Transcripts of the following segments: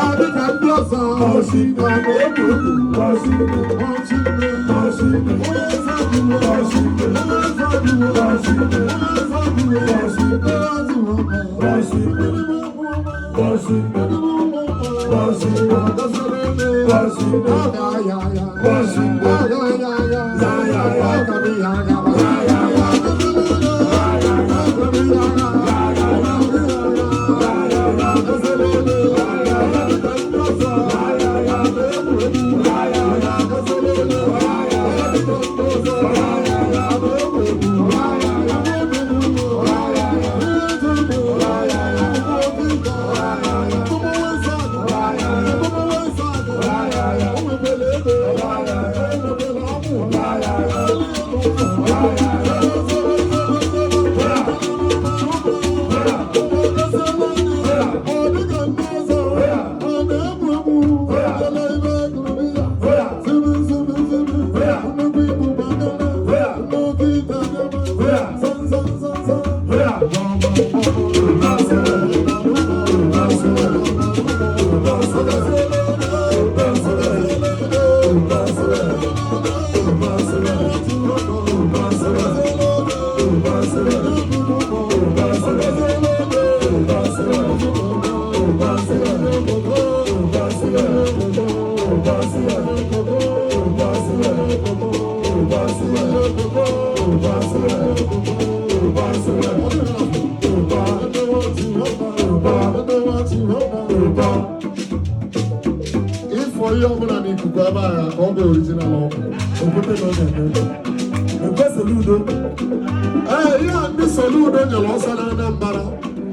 Adịka ndị ọzọ Ịfọ ihe ọbụla n'ikuku ebe a ka ọ bụ original ọkụ okwute na ọ na-eme. Ekwe Soludo. Ee, ihe a ndị Soludo nyere ọsọ na Anambra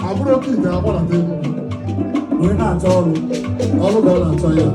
abụrụ oke ite agbọnata Enugu Wee na-achọ ọrụ. Ọrụ ka ọ na-achọ ya.